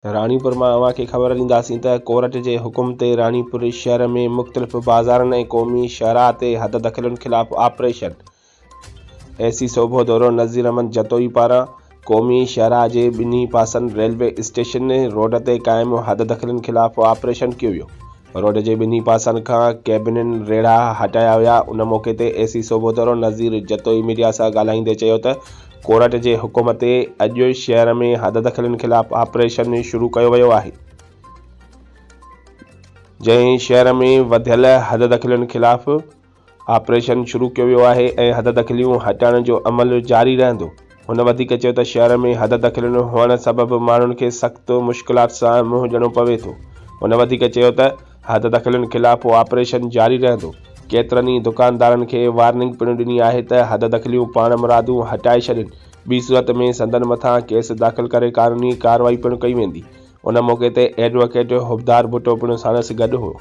راڻيپور مان اوهان کي خبر ڏينداسين ته ڪورٽ جي حڪم تي راڻيپور شهر ۾ مختلف بازارن ۽ قومي شاهراهه تي حد دخلين خلاف آپريشن اي سي سوڀوديرو نذير احمد جتوئي پاران قومي شاهراهه جي ٻنهي پاسن ريلوي اسٽيشن روڊ تي قائم حد دخلين خلاف آپريشن ڪيو ويو. روڊ جي ٻنهي پاسن کان ڪيبنن ريڙها هٽايا ويا ان موقعي تي اي سي سوڀوديرو نذير جتوئي ميڊيا سان ڳالهائيندي چيو ته ڪورٽ جي حڪم تي اڄ شهر ۾ حددخلين خلاف آپريشن شروع ڪيو ويو آهي جنهن شهر ۾ وڌيل حددخلين خلاف آپريشن شروع ڪيو ويو آهي ۽ حددخليون هٽائڻ جو عمل جاري رهندو. هن وڌيڪ چيو ته شهر ۾ حددخلين هئڻ سبب ماڻهن کي سخت مشڪلات سان منهن ڏيڻو پوي ٿو. هن وڌيڪ چيو ته حددخلين خلاف آپريشن جاري رهندو. ڪيترن ئي دڪاندارن کي وارننگ پڻ ڏني آهي ته حددخليون پاڻمرادو هٽائي ڇڏين ٻي صورت ۾ سندن مٿان ڪيس داخل ڪري قانوني ڪارروائي پڻ ڪئي ويندي. ان موقعي تي ايڊووڪيٽ حبدار ڀٽو پڻ ساڻس گڏ هو.